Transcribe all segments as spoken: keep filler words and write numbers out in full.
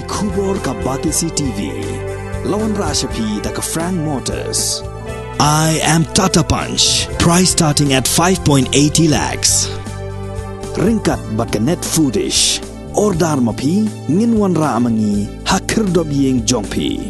Khubor ka Batesi T V. La wanrah sha phi da ka Frank Motors. I am Tata Punch. Price starting at five point eighty lakhs. Ryngkat bad ka Net Foodish. Order ma phi, ngin wanrah ma ngi ha khyrdop ïing jong phi.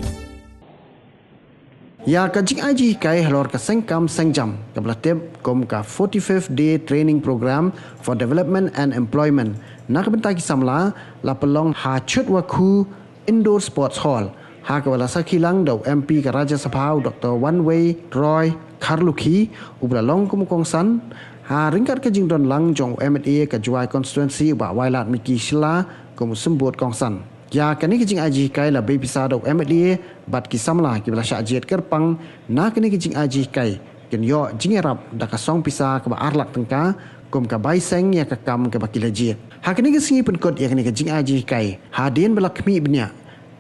Ïa ka jingai jinghikai halor ka seng kam seng jam kaba la tip kum ka forty-fifth Day Training Programme for Development and Employment na ka bynta ki samla la pynlong ha Chutwakhu Indoor Sports Hall, ha kaba la sakhi lang da u M P ka Rajya Sabha u Doctor Wanwei Roy Kharlukhi, uba la long kum u kongsan, ha ryngkat ka jingdon lang jong u M L A ka Jowai Constituency u Bah Wailadmiki Shylla kum u symbud kongsan. Ïa kane ka jingai jinghikai la bei pisa da u M L A bad ki samla kiba la shah jied kyrpang na kane ka jingai jinghikai, kin ïoh jingïarap da ka song pisa kaba ar lak tyngka kum ka bai seng ïa ka kam kaba ki la jied. Ha kane ka sngi pynkut ïa kane ka jingai jinghikai, hadien ba la khmih bniah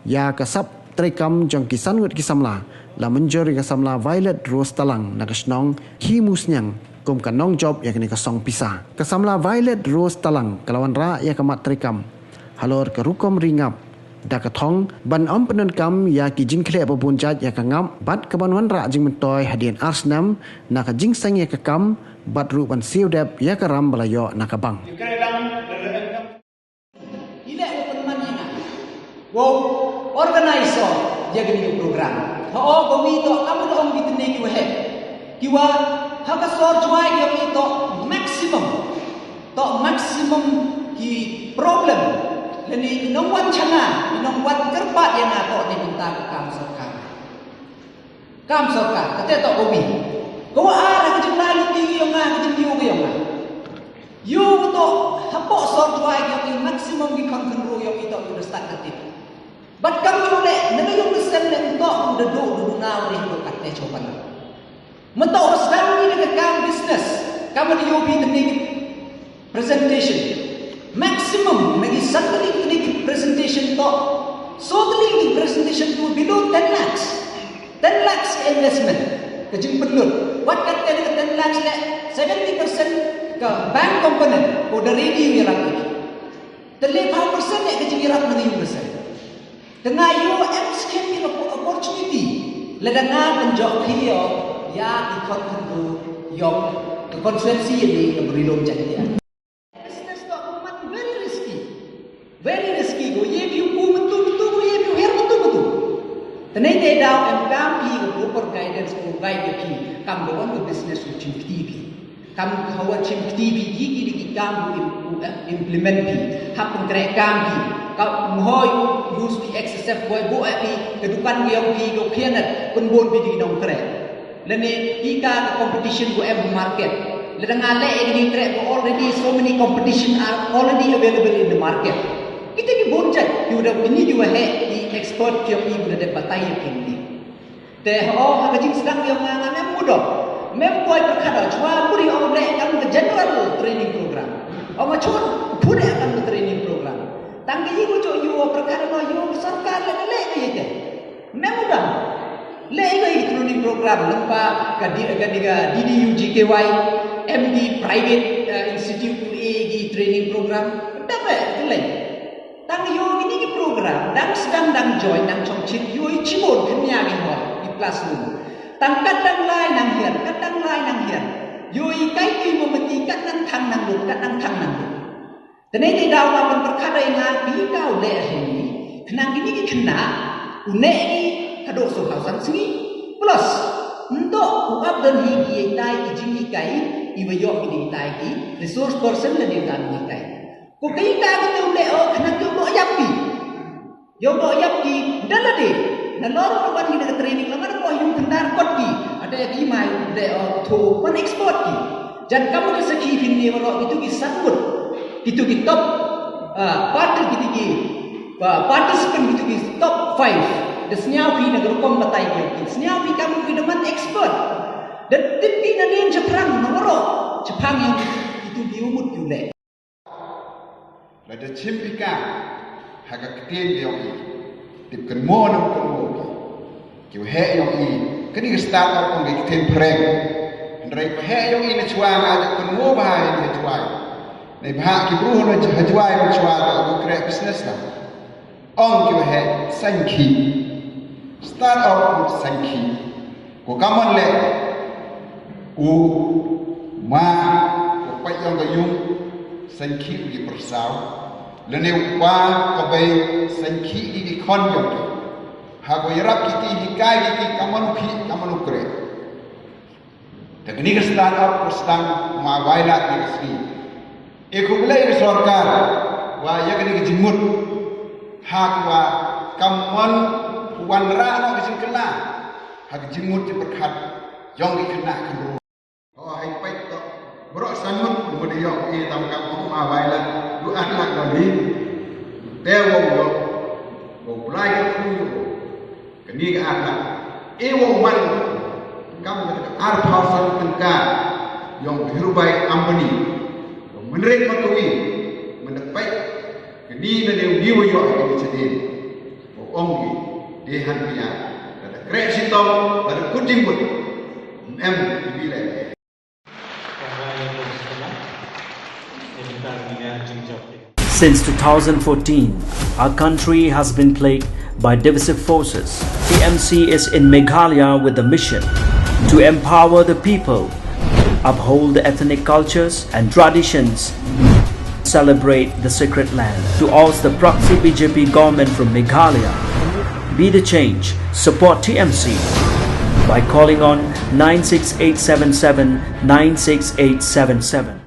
ïa ka sap treikam jong ki san ngut ki samla, la mynjur ïa ka samla Violet Rose Talang na ka shnong Khimusniang kum ka nongjop ïa kane ka song pisa. Ka samla Violet Rose Talang ka la wanrah ïa ka mat treikam halor ka rukom ri ngap da ka thong ban ym pyndonkam ïa ki jingkhleh ba bun jait ïa ka ngap bad ka ban wanrah jingmyntoi hadien ar snem na ka jingseng ïa ka kam bad ruh ban siew dep ïa ka ram ba la ïoh na ka bank. Ki leh u pynman ïa nga. Wow, organizer ïa kane ka program. Ha o ba wi to kam ong ki tne ki waheh. Ki wa ha ka sor Jowai ïa wi to maximum. To maximum ki problem. Lane ki nongwan chana, ki nongwan kyrpad ïa nga to ne bynta ka kam sorkar. Kam sorkar, kata to ko bi. Ko ar ka jingla luti ki yong nga, ka jingyu ki yong nga. Yu to hapoh sor Jowai ki yong i maximum ki khon khynru yong i to yu da stad kati. Bad kam yu le, nang yu da sen le to da du da du na ri ko kate chopan. Mento sdang ni da kam business, kam da yu bi tani presentation. Maximum, nagi sandali kini presentation to. Sotali ni presentation to below ten lakhs. Ten lakhs investment. Ka jingpynlut. Wat ka ten ka ten lakhs le seventy percent ka bank component. Ko da ready ïarap lagi. Tele phaw percent le ka jingïarap nagi yung percent. Tengah ïoh em skhem ïa ka opportunity. Lada nga pynjok phi ïoh ïa ki khon khynru ïoh ka constituency ïa ni ka bri lum Jaiñtia. Business to man very risky. Very risky ko ye phi u myntu myntu ko ye phi u her myntu myntu. Tene te daw em kam phi ka proper guidance ko guide phi kam ka wan ka business u chim kti phi. Kam ka wa chim kti phi ki ki ki kam u im-, u, eh, implement phi. Hap pynkreh kam phi. Ka mhoi u use phi excessive boy bo eh phi. Ka dukan ki yong phi ko khianat pynbon phi ki nongkreh. Lane ki ka ka competition ko em market. Lada nga leh ïa kini treh ko already so many competition are already available in the market. Kita ki bun jait ki udah kini ki waheh ki expert ki yong ki udah dep batai ïa kini. Te ho ha ka jingsdang ïong nga nga mem mudok. Mem poi pyrkhat da chwa puri ong ne kam ka general training program. Ong ma chun puri kam ka training program. Tang ka ïing u jok ïu pyrkhat ma ïu sorkar le le le ïa te. Mem mudok. Le ïa ka training program lempa ka di ka di ka D D U G K Y M D private, eh, institute u e ki training program. Dapat le. Tang ïoh kini ki program, dang sdang dang join, dang chong chit, ïoh i chimon khynnia ki hok, i classroom. Tang kat dang lai nang hiar, kat dang lai nang hiar. Ïoh i kai ki mo mati, kat nang thang nang lut, kat nang thang nang lut. Tene te daw ma pynpyrkhat ïa nga, phi ka u leh hi ni. Khnang kini ki khynnah, u neh ki, ka dok so hausan sngi. Plus, nto, u ap don hi ki ïa tai ki jinghikai, i wa ïoh kini tai ki, resource person lane u dang hikai. Ko kaei ka ka te u leh o khnang ki u doh ïap ki. Ïa u doh ïap ki da lade. Nalor u wan ki da ka training lama da ko ïu khyndar kot ki. Ate ki mai u leh o tho wan expert ki. Jan kam ka sakhi phin ne waroh kitu ki sangut. Kitu ki top, ah, parti kitu ki, ah, participant kitu ki top five. Da sñiaw phi na ka rukom batai ki. Sñiaw phi kam ki da man expert. Da tip phi na dien chaphrang na waroh. Chaphrang ïa kitu ki umut ki u leh. Lada chim phi ka ha ka ktien ka ïong i. Tip kynmaw na kynmaw ki. Ki waheh ïong i. Kani ka start up ong ki ktien phareng. Hynrei waheh ïong i na chwa nga ja kynmaw bha ïa na chwa. Nei bha ki bru na chwa na chwa ka ko kreh business la. Ong ki waheh. Saiñ khih. Start off with saiñ khih. Ko kamon leh u ma ko pait yong ka yung saiñ khih u ki pyrsaw. Lane u pa ka bei saiñ khih ki ki khon yong ki. Ha ko yarap ki ki hikai ki ki kamon u khih kamon u kreh. Te kani ka start off ka start ma wai la ki ka sngi. E khublei ka sorkar wa ya kani ka jingmut ha ka wa kamon wan ra no ka jingkylla ha ka jingmut jingpyrkhat yong ki khynnah khynroo. Ho hai pait to bro sanmut mut yong e tam kam ma wai la du an lak do ni. Te wo wo wo blai ka khu yo. Kani ka ar lak e wa u man kam ka ar phaw san tyngka yong ka Dhirubhai Ambani. Wa mynrit ma kawi mynda peit kani na dei u ni wa yoh kani chadien. Wa ong ki dei han pia da da kreh shitom da da kut jingmut. Em em ki bi leh. Since two thousand fourteen, our country has been plagued by divisive forces. T M C is in Meghalaya with the mission to empower the people, uphold the ethnic cultures and traditions, celebrate the sacred land. To oust the proxy B J P government from Meghalaya, be the change, support T M C by calling on nine six eight seven seven nine six eight seven seven.